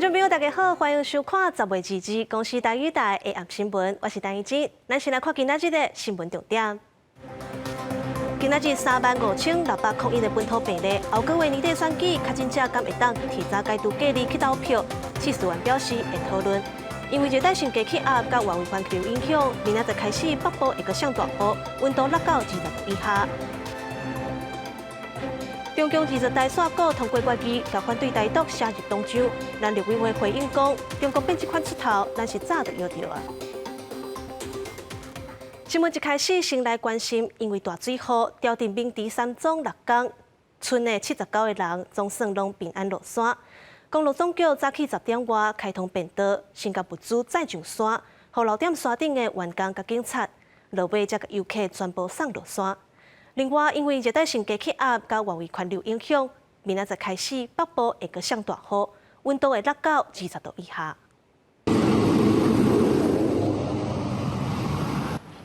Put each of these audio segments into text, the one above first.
眾朋友大家好，歡迎收看10月22公視台語台下暗新聞，我是陳怡之。咱先來看今仔日的新聞重點。今仔日35,601個本土病例，後個月年底選舉，確診者敢會當提早解除隔離去投票？試事員表示會討論。因為熱帶性低氣壓佮外圍環流影響，明仔載開始北部會閣上大雨，溫度落到20度以下。中共20大煞閣通過決議，共反對台獨寫入黨章。咱陸委會回應講，中國變這款出頭，咱是早就予著啊。新聞一開始先來關心，因為大水雨調鎮明池山莊6工，賰的79個人總算攏平安落山。公路總局早起10點外開通便道，先共物資載上山，予留佇山頂的員工佮警察，落尾才共遊客全部送落山。另外，因為熱帶性低氣壓佮外圍環流影響，明仔載開始北部會閣上大雨，溫度會落到20度以下。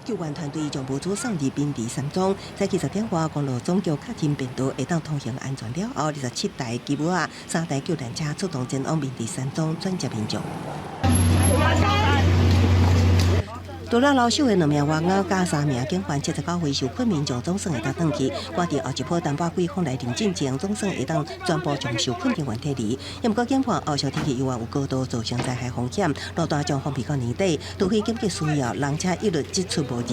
救援團隊將物資送入明池山莊，早起10點外，公路總局確認便道會當通行安全了後，27台吉普仔、3台救援車出動前往明池山莊轉接民眾。除了留守的兩名外𨂾佮三名警員，79位受困民眾總算會當轉去。趕佇後一波東北季風來臨進前，總算會當全部將受困人員撤離。毋過研判後續天氣猶原有高度造成災害風險，路段將封閉到年底，除非緊急需要，人車一律只出無入。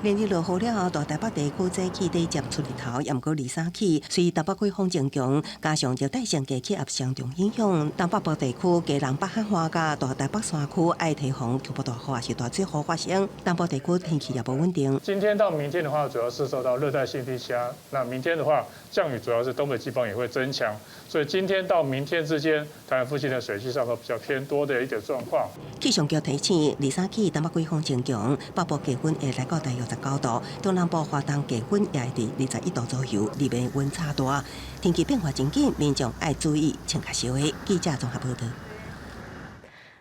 連日落雨了後，大台北地區早起底漸出日頭，毋過二三起，隨東北季風增強，加上熱帶性低氣壓雙重影響，東北部地區基隆北海岸佮大台北山區愛提防局部大雨抑是大水雨發生。東部地區天氣也無穩定。今天到明天的話，主要是受到熱帶性低氣壓。那明天的話，降雨主要是東北季風也會增強，所以今天到明天之間，台灣附近的水汽上都比較偏多的一點狀況。氣象局提醒，二三起東北季風增強，北部氣溫會來到大約19度，中南部華東氣溫也會佇21度左右，日夜溫差大，天氣變化真緊，民眾愛注意穿較少的。記者綜合報導。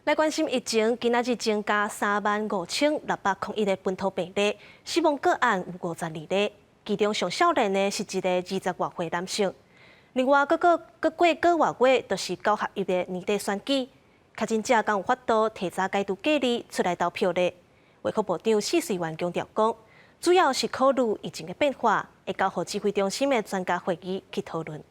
來關心疫情，今仔日增加35,601個本土病例，死亡個案有52例，其中上少年的是一個20外歲男性。另外，閣過閣過個外月，就是九合一的年底選舉，確診者敢有法度提早解除隔離出來投票咧？衛福部長薛瑞元強調講，主要是考慮疫情的變化，會交予指揮中心的專家會議去討論。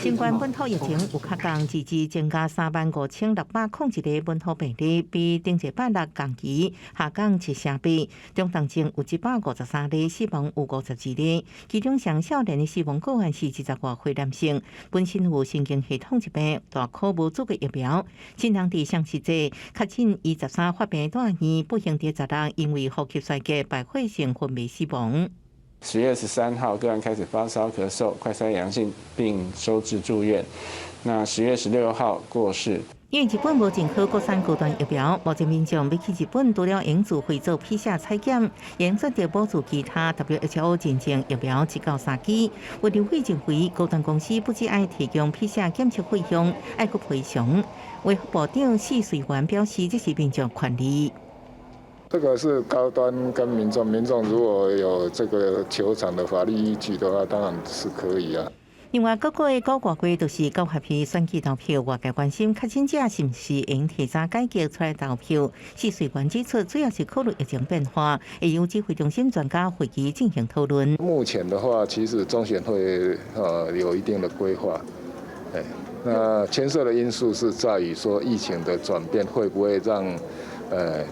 新冠本土疫情有較降，截至增加35,601個本土病例，比頂一擺日同期下降7成8。中重症有153例，死亡有52例，其中上少年的死亡個案是20外歲男性，本身有神經系統疾病，大可無注過疫苗。親人佇雙十節確診伊13發病住院，不幸佇16因為呼吸衰竭敗血性昏迷死亡。 10月13號，個案開始發燒、咳嗽、快篩陽性，並收治住院。那10月16號過世。因為日本無進口國產高端疫苗，目前民眾欲去日本，除了用自費做 PCR 採檢，會選擇補助其他 WHO 認證疫苗一到三劑。委員會認為，高端公司不只愛提供 PCR 檢測費用，愛閣賠償。衛福部長薛瑞元表示，這是民眾權利。這個是高端跟民眾，民眾如果有這個求償的法律依據的話，當然是可以啊。另外，閣過個外月就是九合一選舉投票，外界關心確診者是毋是會提早解隔出來投票。薛瑞元指出，主要是考慮疫情變化，會由指揮中心專家會議進行討論。目前的話，其實中選會有一定的規劃，那牽涉的因素是在於說疫情的轉變會不會讓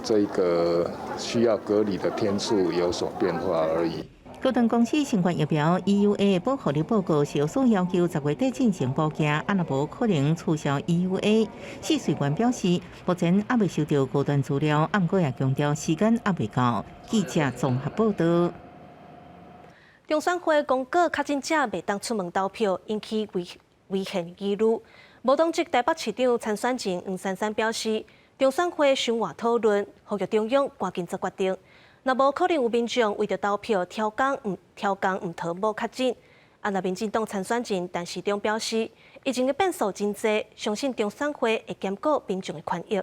這個需要隔離的天數有所變化而已。高端公司新冠疫苗 EUA 保護力報告小數要求10月底進行補件，啊若無可能取消 EUA。薛瑞元表示，目前猶未收到高端資料，毋過也強調時間猶未到。記者綜合報導。中選會公告確診者袂當出門投票，引起違憲疑慮。無黨籍台北市長參選人黃珊珊表示，中選會想活討論，呼籲中央趕緊做決定。若無可能有民眾為著投票刁工毋刁工毋討某確診。啊，若民進黨參選人陳時中表示，疫情的變數真濟，相信中選會會兼顧民眾的權益。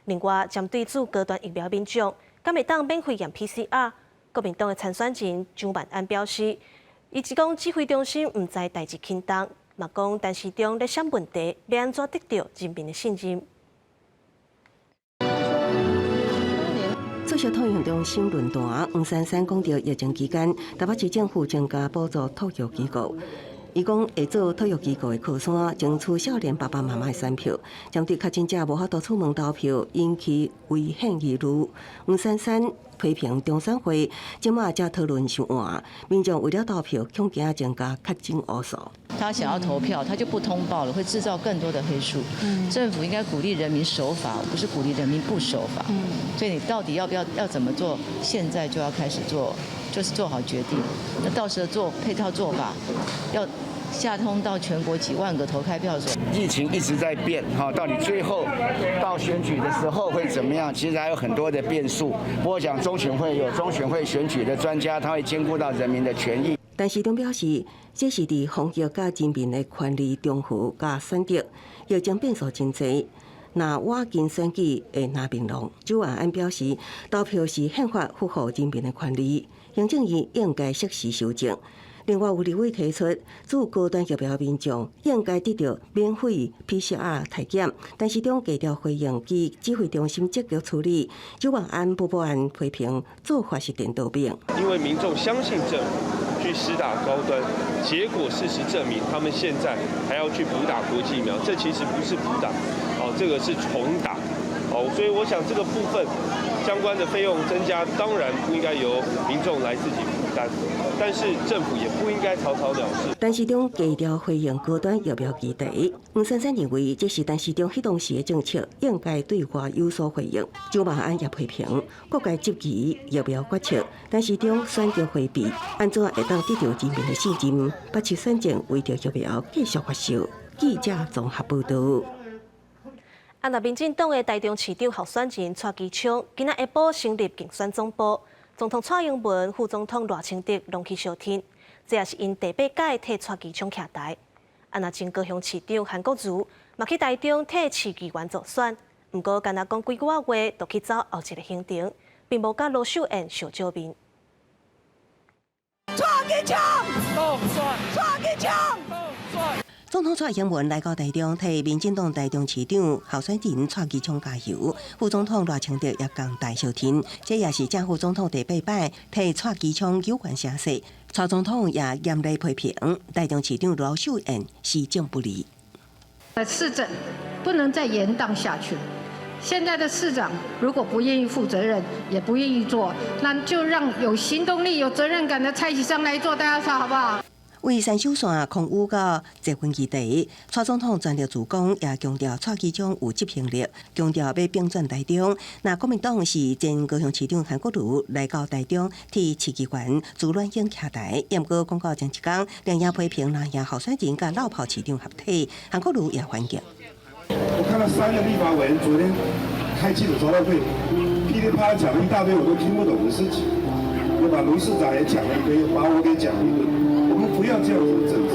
另外，針對注高端疫苗民眾，敢會當免費驗 PCR？國民黨的參選人蔣萬安表示，伊是講指揮中心毋知代誌輕重，嘛講陳時中咧閃問題，欲按怎得著人民的信任？出席托育中心論壇，黃珊珊講著疫情期間，台北市政府增加補助托育機構。伊講會做托育機構的靠山，爭取少年爸爸媽媽的選票。針對確診者無法度出門投票，引起危險疑慮。黃珊珊批評中選會這馬才討論傷晚，民眾為了投票，恐驚增加確診烏數。他想要投票，他就不通報了，會製造更多的黑數。政府應該鼓勵人民守法，不是鼓勵人民不守法。所以你到底要不要要怎麼做？現在就要開始做，就是做好決定。那到時候做配套做法，要下通到全國幾萬個投開票所。疫情一直在變，哈，到底最後到選舉的時候會怎麼樣？其實還有很多的變數。不過講中選會有中選會選舉的專家，他會兼顧到人民的權益。陳時中表示，這是佇防疫佮人民的權利中和佮選擇，疫情變數真濟，若倚近選舉會若面弄。蔣萬安表示，投票是憲法賦予人民的權利，行政院應該適時修正。另外有立委提出，注高端疫苗民眾應該得著免費 PCR 篩檢，陳時中低調回應及指揮中心積極處理。蔣萬安不不按批評做法是顛倒病。因為民眾相信政府去施打高端，結果事實證明，他們現在還要去補打國際疫苗，這其實不是補打，哦，這個是重打，哦，所以我想這個部分相關的費用增加，當然不應該由民眾來自己負擔，但是政府也不應該草草了事。陳時中低調回應高端疫苗議題，黃珊珊認為這是陳時中彼當時的政策，應該對外有所回應。蔣萬安也批評各界質疑疫苗決策，陳時中選擇迴避，按怎會當得著人民的信任？北市選戰為著疫苗繼續發燒。記者綜合報導。啊，那民進黨的台中市長候選人蔡其昌，今仔下晡成立競選總部，總統蔡英文、副總統賴清德攏去相挺，這也是𪜶第八屆替蔡其昌徛台。啊，若前高雄市長韓國瑜嘛去台中替市議員助選，毋過干焦講幾句仔話，就去走後一个行程，並無佮盧秀燕相照面。蔡其昌，蔡其昌。總統蔡英文來到台中，替民進黨台中市長候選人蔡其昌加油。副總統賴清德也仝台相挺，這也是正副總統第八擺替蔡其昌救援聲勢。蔡總統也嚴厲批評台中市長盧秀燕施政不力。市政不能再延宕下去了。現在的市長如果不願意負責任，也不願意做，那就讓有行動力、有責任感的蔡其昌來做，大家說好不好？為山手線空污佮捷運議題，蔡總統全力助攻，也強調蔡其昌有執行力，強調欲反轉台中。若國民黨是前高雄市長韓國瑜來到台中替市議員朱鸞英徛台，毋過廣告前一工，連夜批評藍營候選人佮老炮市長合體，韓國瑜也反擊。我看到三個立法委員昨天開記者招待會，噼里啪啦講了一大堆我都聽不懂的事情，又把盧市長也講了一堆，又把我給講了一頓。我們不要這樣子的政治。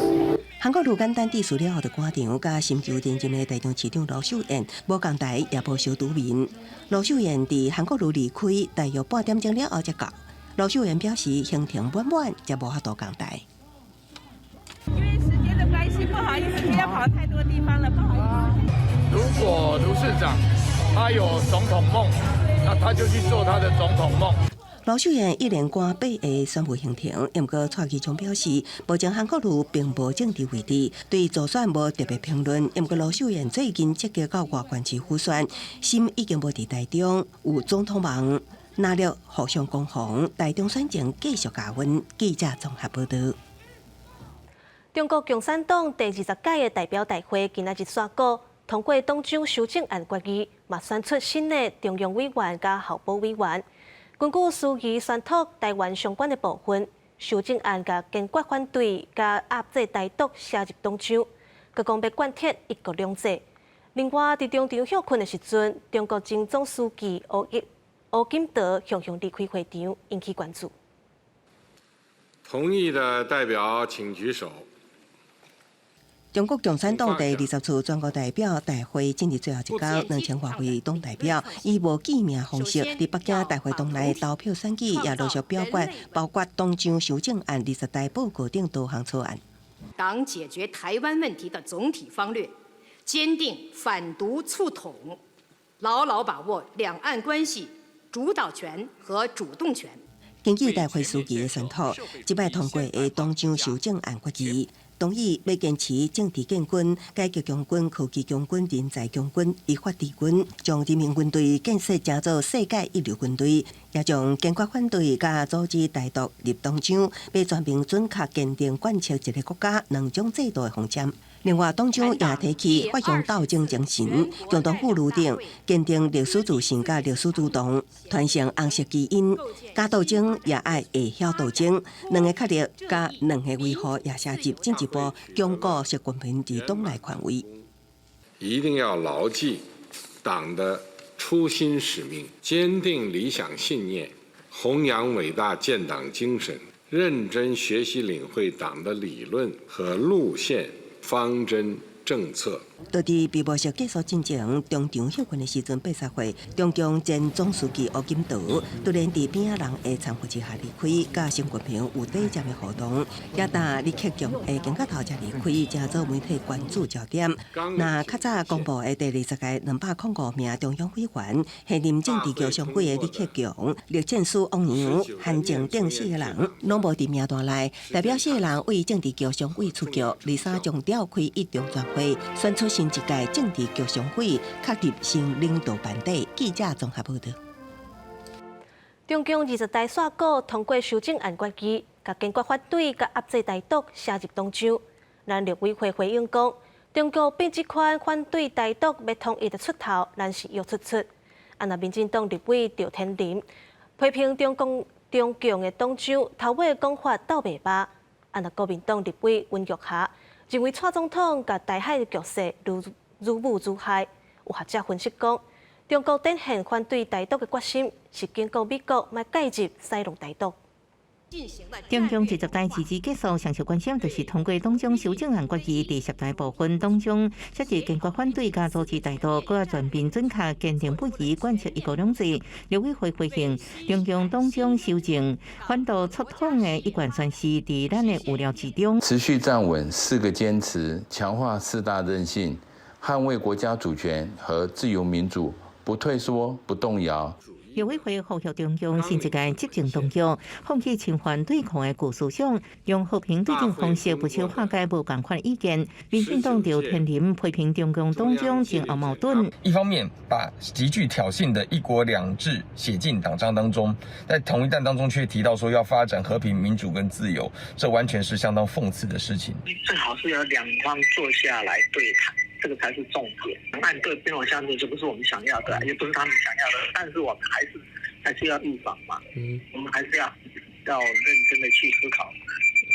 韓國瑜簡單致辭了後，就趕場，佮尋求連任的台中市長盧秀燕無仝台，也無相拄面。盧秀燕佇韓國瑜離開大約半點鐘了後才到。盧秀燕表示行程滿滿，才無法度仝台。因為時間的關係，不好意思，今天跑太多地方了，不好意思。如果盧市長他有總統夢，那他就去做他的總統夢。盧秀燕一連趕八个選務行程，毋過蔡其昌表示，目前韓國瑜並無政治位置，對助選無特別評論。毋過盧秀燕最近積極到外縣市輔選，心已經無佇台中，有總統夢，藍綠互相攻防，台中選情繼續加溫。記者綜合報導。中國共產黨第20屆的代表大會今仔日煞閣通過黨章修正案決議，嘛選出新的中央委員佮候補委員。根據司儀宣讀台灣相關的部分，修正案共堅決反對共壓制台獨寫入黨章，閣講欲貫徹一國兩制。另外，佇中場歇睏的時陣，中國前總書記胡錦濤雄雄離開會場，引起關注。同意的代表請舉手。中國共產黨第20次全國代表大會進入最後一工，2000外位黨代表以無記名方式佇北京大會堂內投票選舉，也陸續表決，包括黨章修正案、二十大報告等多項草案。黨解決台灣問題的總體方略，堅定反獨促統，牢牢把握兩岸關係主導權和主動權。根據大會書記的宣讀，這擺通過的黨章修正案決議，同意欲堅持政治建軍、改革強軍、科技強軍、人才強軍、依法治軍，將人民軍隊建設成做世界一流軍隊，也將堅決反對佮阻止台獨入黨章，欲全面準確堅定貫徹一個國家兩種制度的方針。另外，黨章也提起發揚鬥爭精神，共同富裕等，堅定歷史自信佮歷史主動，傳承紅色基因，敢鬥爭也愛會曉鬥爭，兩个確立佮兩个維護也寫入政治部鞏固習近平佇黨內權威。一定要牢記黨的初心使命，堅定理想信念，弘揚偉大建黨精神，認真學習領會黨的理論和路線、方針政策。就佇閉幕式結束進前，中場歇睏的時陣，八十歲中共前總書記胡錦濤突然佇邊仔人的攙扶之下離開，佮習近平有短暫的互動，也搭李克強的肩胛頭才離開，成做媒體關注焦點。那較早公布的第20屆205名中央委員，現任政治局常委的李克強、栗戰書、汪洋、韓正等四个人，攏無佇名單內，代表四个人為政治局常委出局，二三將召開一中全會，選出新一屆政治局常委，確立新領導班底。記者綜合報道。中共二十大煞閣通過修正案決議，共堅決反對佮壓制台獨寫入黨章。咱陸委會回應講，中國變這款反對台獨欲統一的出頭，咱是約出出。啊，若民進黨立委趙天麟批評中共中共的黨章頭尾講法鬥袂捌。啊，若國民黨立委溫玉霞認為蔡總統共台海的局勢愈愈舞愈害。有學者分析講，中國展現反對台獨的決心，是警告美國莫介入使弄台獨。中共二十大自治結束，上受關心就是通過黨章修正案決議，佇十大部分當中，設置堅決反對佮阻止台獨，閣全面準確堅定不移貫徹一國兩制。陸委會回應，中共黨章修正反獨促統的一貫宣示，佇咱的預料之中。持續站穩四個堅持，強化四大韌性，捍衛國家主權和自由民主，不退縮，不動搖。陸委會呼籲中共新一屆執政當局放棄侵犯對抗的舊思想，用和平對抗方式不求化解無仝款意見。民進黨趙天麟批評中共黨章前後矛盾，一方面把極具挑釁的一國兩制寫進黨章當中，在同一段當中卻提到說要發展和平、民主跟自由，這完全是相當諷刺的事情。最好是要兩方坐下來對談。這個才是重點。兩岸各邊我相信這不是我們想要的，也不是他們想要的。但是我們還是要預防嘛。我們還是要認真的去思考，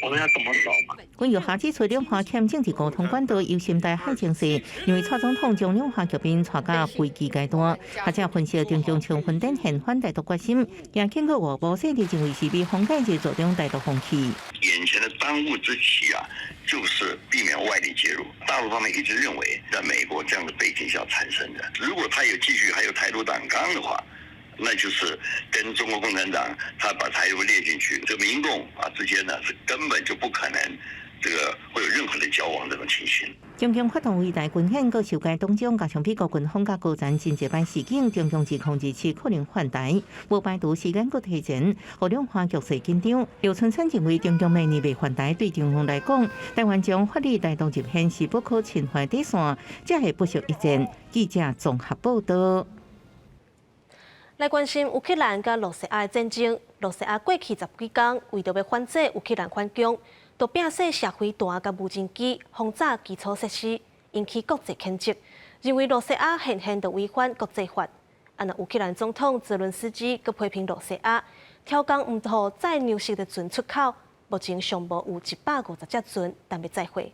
我們要怎麼走嘛。溫玉霞指出，兩岸欠政治溝通管道，憂心台海情勢，認為蔡總統將兩岸局面帶到危機階段。學者分析，中共充分展現反台獨決心，也警告外部勢力認為是美方介入助長台獨風氣。眼前的當務之急啊，就是避免外力介入。大陸方面一直認為，在美國這樣的背景下產生的，如果他有繼續還有台獨黨綱的話，那就是跟中國共產黨他把台獨列進去，這民共啊之間呢是根本就不可能這個會有任何的交往這種情形。中共發動圍台軍演，閣修改黨章，加上美國軍方佮高層真濟擺示警，中共2027可能犯台，無排除時間閣提前，予兩岸局勢緊張。劉春生認為，中共明年袂犯台，對中共來講，台灣將法理台獨入憲是不可侵犯底線，才會不惜一戰。記者綜合報道。來關心烏克蘭佮羅西亞的戰爭，羅西亞過去十幾工為著欲反制烏克蘭反攻，都摒捨射飛彈佮無人機轟炸基礎設施，引起國際譴責，認為羅西亞顯現著違反國際法。啊，若烏克蘭總統澤倫斯基閣批評羅西亞挑工毋予載糧食的船出口，目前上無有150隻船等欲載貨。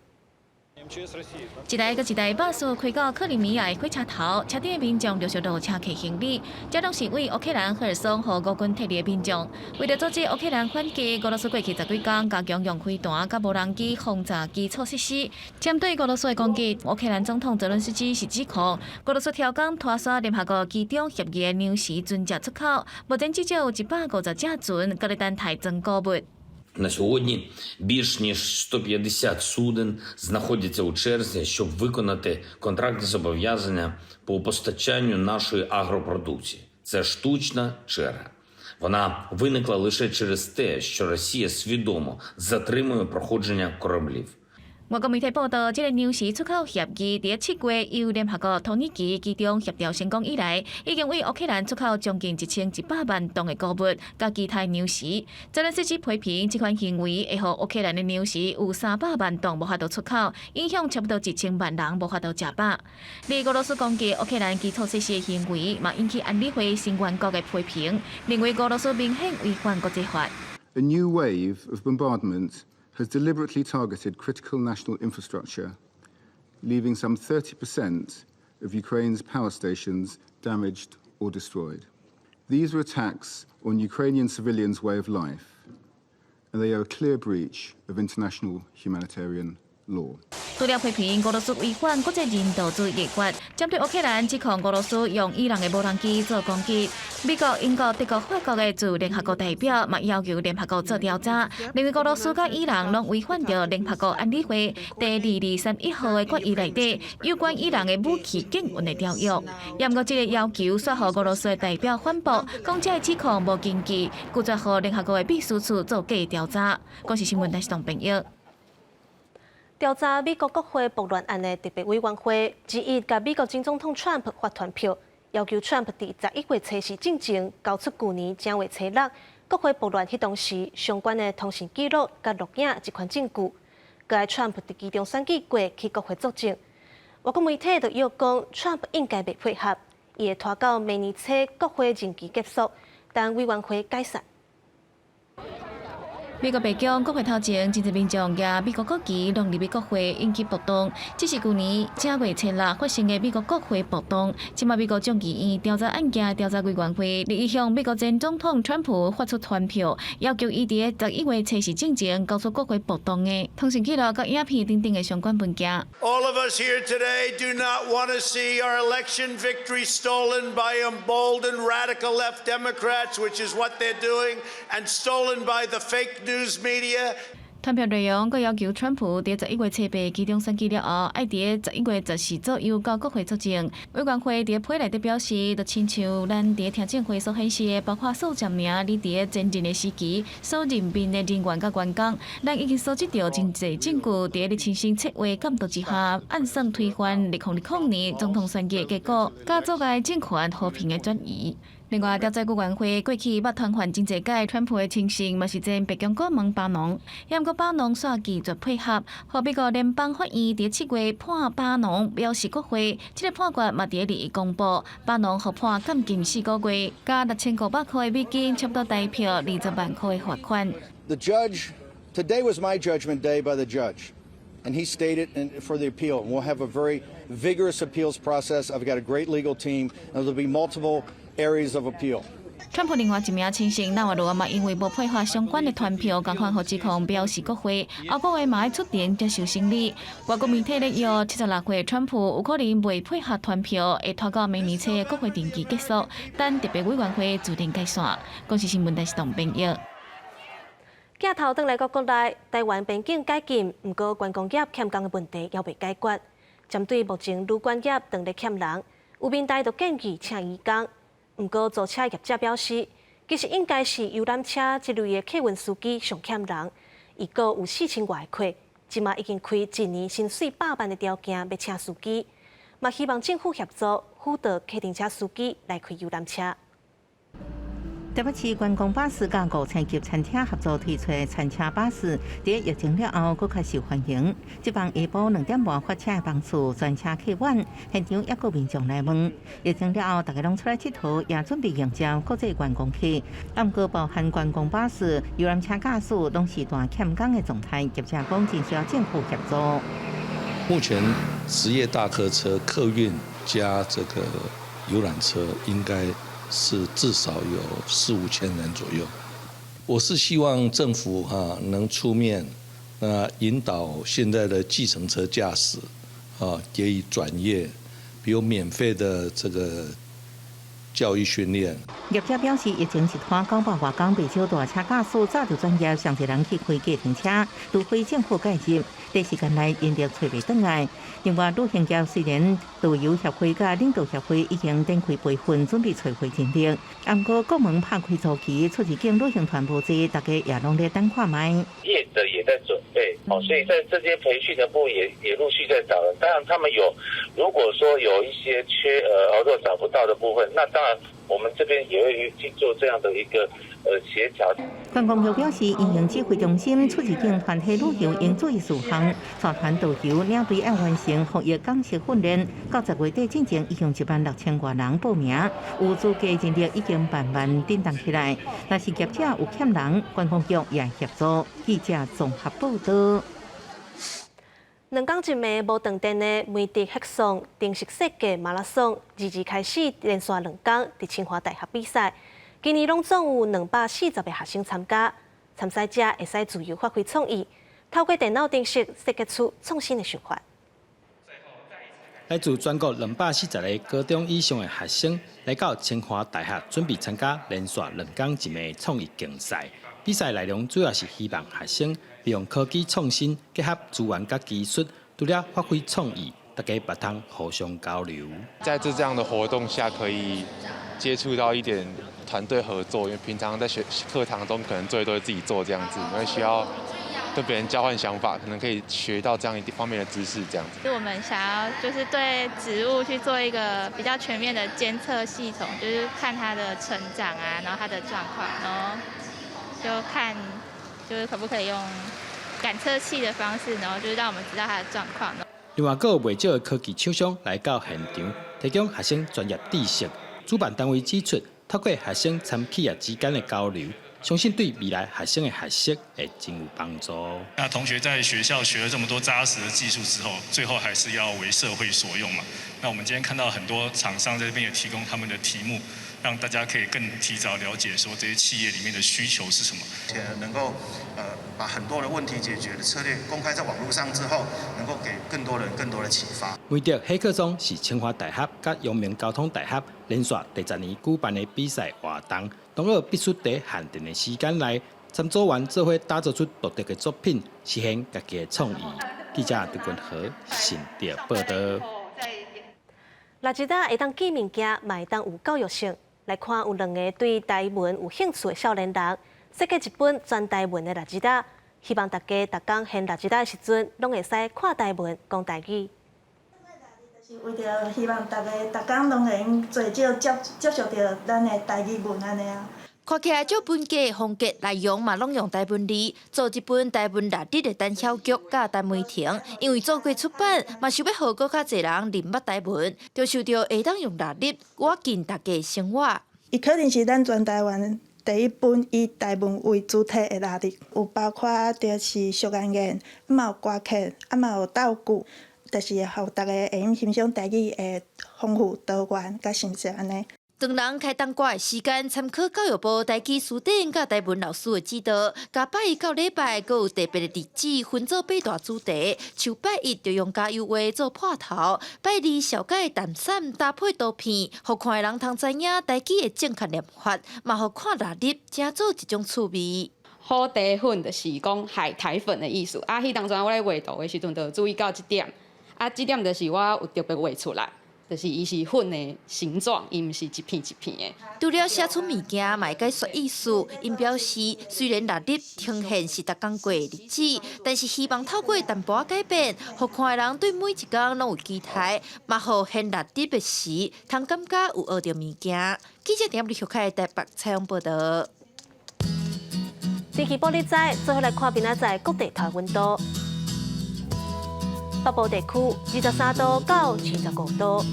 一台閣一台巴士開到克里米亞的火車頭，車頂的民眾陸續落車提行李，這攏是對烏克蘭赫爾松予俄軍撤離的民眾。為著阻止烏克蘭反擊，俄羅斯過去十幾工加強用飛彈佮無人機轟炸基礎設施。針對俄羅斯的攻擊，烏克蘭總統澤倫斯基是指控俄羅斯挑工拖捒聯合國其中協議的糧食船隻出口，目前至少有150隻船，閣咧等待裝穀物。На сьогодні більш ніж 150 суден знаходяться у черзі, щоб виконати контрактні зобов'язання по постачанню нашої агропродукції. Це штучна черга. Вона виникла лише через те, що Росія свідомо затримує проходження кораблів. 外國媒體報道，這个糧食出口協議佇7月由聯合國土耳其居中協調成功以來，已經為烏克蘭出口將近1100萬噸的穀物佮其他糧食。澤連斯基批評這款行為會予烏克蘭的糧食有300萬噸無法度出口，影響差不多1000萬人無法度食飽。而俄羅斯攻擊烏克蘭基礎設施的行為，嘛引起安理會成員國的批評，認為俄羅斯明顯違反國際法。 A new wave of bombardment has deliberately targeted critical national infrastructure, leaving some 30% of Ukraine's power stations damaged or destroyed. These are attacks on Ukrainian civilians' way of life, and they are a clear breach of international humanitarian law. 除了批評俄羅斯違反國際人道主義法，針對烏克蘭指控俄羅斯用伊朗的無人機做攻擊，美國、英國、德國、法國的駐聯合國代表嘛要求聯合國做調查，認為俄羅斯佮伊朗攏違反著聯合國安理會第2231號的決議內底有關伊朗的武器禁運的條約。毋過這个要求煞予俄羅斯的代表反駁，講這个指控無根據，拒絕予聯合國的秘書處做假調查。公視新聞台是董朋友。調查美國國會暴亂案的特別委員會之一，共美國前總統川普發傳票，要求川普佇11月初四進前交出舊年正月初六國會暴亂彼當時相關的通訊記錄佮錄影這款證據。閣愛川普佇期中選舉過去國會作證。外國媒體就臆講，川普應該袂配合，伊會拖到明年初國會任期結束，等委員會解散。美國白宮國會頭前，真濟民眾舉美國國旗挵入去國會，引起暴動。這是舊年正月初六發生的美國國會暴動。這馬美國眾議院調查案件調查委員會，日向美國前總統川普發出傳票，要求伊佇11月初四進前交出國會暴動的通訊記錄佮影片等等的相關文件。 All of us here today do not want to see our election victory stolen by emboldened radical left Democrats, which is what they're doing, and stolen by the fake news media. 傳票內容閣要求川普佇11月初八期中選舉了後，愛佇11月14左右到國會作證。委員會佇批內底表示，就親像咱佇聽證會所顯示的，包括數十名你佇前任的時期所任命的人員佮員工，咱已經收集著真濟證據，佇你親身策劃監督之下，暗算推翻2020年總統選舉的結果，佮阻礙政權和平的轉移。另外，調查委員會過去捌傳喚真濟擺川普的親信，嘛是前白宮顧問巴農，毋過巴農煞拒絕配合，予美國聯邦法院佇7月判巴農表示國會，這个判決嘛佇日公布，巴農予判監禁4個月，加6500塊美金，差不多台票20萬塊的罰款。 The judge today was my judgment day by the judge, and he stated for the appeal. We'll have a very vigorous appeals process. I've got a great legal team, and there'll be multiple areas of appeal. 川普另外一名親信納瓦羅嘛，因為無配合相關的傳票，仝款予指控表示國會，後個月嘛愛出庭接受審理。外國媒體咧臆76歲川普有可能袂配合傳票，會拖到明年初國會任期結束，等特別委員會自動解散。公視新聞台是董編譯。鏡頭轉來到國內，台灣邊境解禁，毋過觀光業欠工的問題猶未解決。針對目前旅館業當咧欠人，有民代就建議請移工。毋過租車業者表示，其實應該是遊覽車這類的客運司機上欠人。伊閣有4000外個客，這馬已經開一年薪水百萬的條件欲請司機，嘛希望政府協助輔導客運車司機來開遊覽車。台北市觀光巴士佮五星級餐廳合作推出餐車巴士，佇疫情了後，閣較受歡迎。這班下晡2點半發車的班次，全車客滿，現場猶閣民眾來問。疫情了後，大家攏出來𨑨迌，也準備迎接國際觀光客。毋過，包含觀光巴士、遊覽車駕駛，攏是大欠工的狀態。業者講，真需要政府協助。目前職業大客車客運加這個遊覽車，應該是至少有四五千人左右。我是希望政府哈能出面，那引導現在的計程車駕駛啊，給予轉業，比如免費的這個教育訓練。業者表示，疫情一拖900外工，袂少大車駕駛早就轉業，上濟人去開計程車，除非政府介入，短時間內人力揣袂轉來。另外，旅行業雖然導遊協會佮領導協會已經展開培訓，準備揣回人力，毋過國門拍開初期，出入境旅行團無濟，大家也攏咧等看覓。業者也在準備，哦，所以在這些培訓的部分也陸續在找人。當然，他們有如果說有一些缺額，或者找不到的部分，那當然我們這邊也會去做這樣的一個協調。觀光局表示，營運指揮中心出入境團體旅遊應注意事項，帶團導遊領隊愛完成防疫港式訓練。到10月底進前已經1萬6千外人報名，有資格人力已經慢慢振動起來。若是業者有欠人，觀光局也協助。記者綜合報道。2工一暝無斷電的媒體黑送程式設計馬拉松，22開始連續2工佇清華大學比賽。今年攏總有240個學生參加，參賽者會使自由發揮創意，透過電腦程式設計出創新的想法。來自全國240個高中以上的學生來到清華大學，準備參加連續2工一暝創意競賽。比賽內容主要是希望學生利用科技創新，結合資源佮技術，除了發揮創意，大家嘛通互相交流。在這樣的活動下，可以接觸到一點團隊合作，因為平常在學課堂中可能最多自己做這樣子，因為需要跟別人交換想法，可能可以學到這樣一方面的知識，這樣子。就我們想要就是對植物去做一個比較全面的監測系統，就是看它的成長啊，然後它的狀況，然後就看就是可不可以用感測器的方式，然後就是讓我們知道它的狀況。另外，閣有袂少的科技廠商來到現場，提供學生專業知識。主辦單位指出，透過學生參企業之間的交流，相信對未來學生的學習會真有幫助。那同學在學校學了這麼多紮實的技術之後，最後還是要為社會所用嘛。那我們今天看到很多廠商在這邊也提供他們的題目，讓大家可以更提早了解說這些企業裡面的需求是什麼。且能夠把很多的問題解決的策略公開在網絡上之後，能夠給更多人更多的啟發。媒德黑客松是清華大學佮陽明交通大學連續第10年舉辦的比賽活動，同學必須佇限定的時間內，參組員做伙打造出獨特的作品，實現家己的創意。記者杜君和新竹報道。垃圾袋會當記物件，嘛會當有教育性。來看有兩个對台文有興趣的少年人，設計一本全台文的垃圾袋，希望大家逐工掀垃圾袋的時陣，攏會使看台文、講台語。是為著希望大家逐工攏會用濟少接觸著咱的台語文按呢啊。看起來足本格風格內容嘛，攏用台文字做一本台文曆日的陳曉菊佮陳梅婷，因為做過出版，嘛想欲予閣較濟人認捌台文，就想著會當用曆日倚近大家生活。伊可能是咱全台灣第一本以台文為主題的曆日，有包括就是俗諺言，嘛有歌曲，嘛有道具，就是予大家會用欣賞台語的豐富多元佮形式按呢。當人開冬瓜的時間，參考教育部台語辭典佮台文老師的指導，共拜一到禮拜，閣有特別的日子分做八大主題。像拜一就用加油畫做破頭，拜二小解淡散搭配圖片，予看的人通知影台語的正確念法，嘛予看曆日成做一種趣味。海苔粉就是講海苔粉的意思。啊，彼當陣我咧畫圖的時陣，就注意到這點。啊，這點就是我有特別畫出來。就是伊是粉的形狀，伊毋是一片一片的。除了寫出物件，嘛會解說意思。𪜶表示，雖然曆日呈現是逐工過的日子，但是希望透過淡薄仔改變，予看的人對每一工攏有期待，嘛予掀曆日的時，通感覺有學著物件。記者點李玉凱台北採訪報道。天氣報你知，最後來看明仔載各地頭溫度。北部地區23度到25度，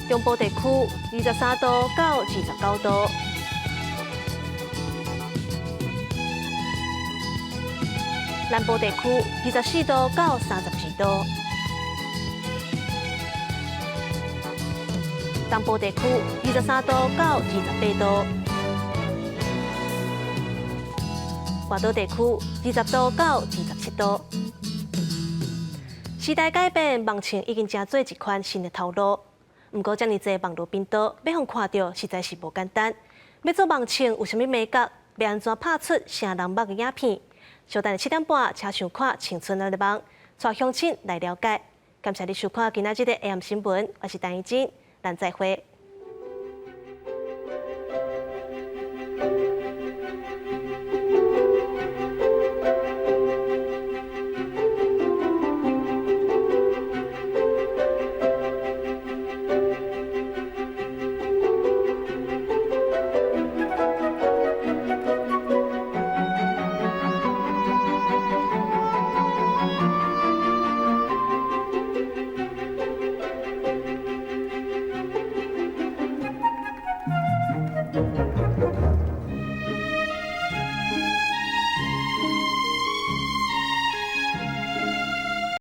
中部地區23度到29度，南部地區24度到32度，東部地區23度到28度。外島地區20度到27度。時代改變，網情已經成做一款新的頭路。毋過，遮爾濟網路頻道，欲予看著實在是無簡單。欲做網情有啥物眉角？欲按怎拍出啥人捌的影片？小等7點半，請收看《青春壓力網》，帶鄉親來了解。感謝你收看今仔日的 AM 新聞，我是陳怡靜，咱再會。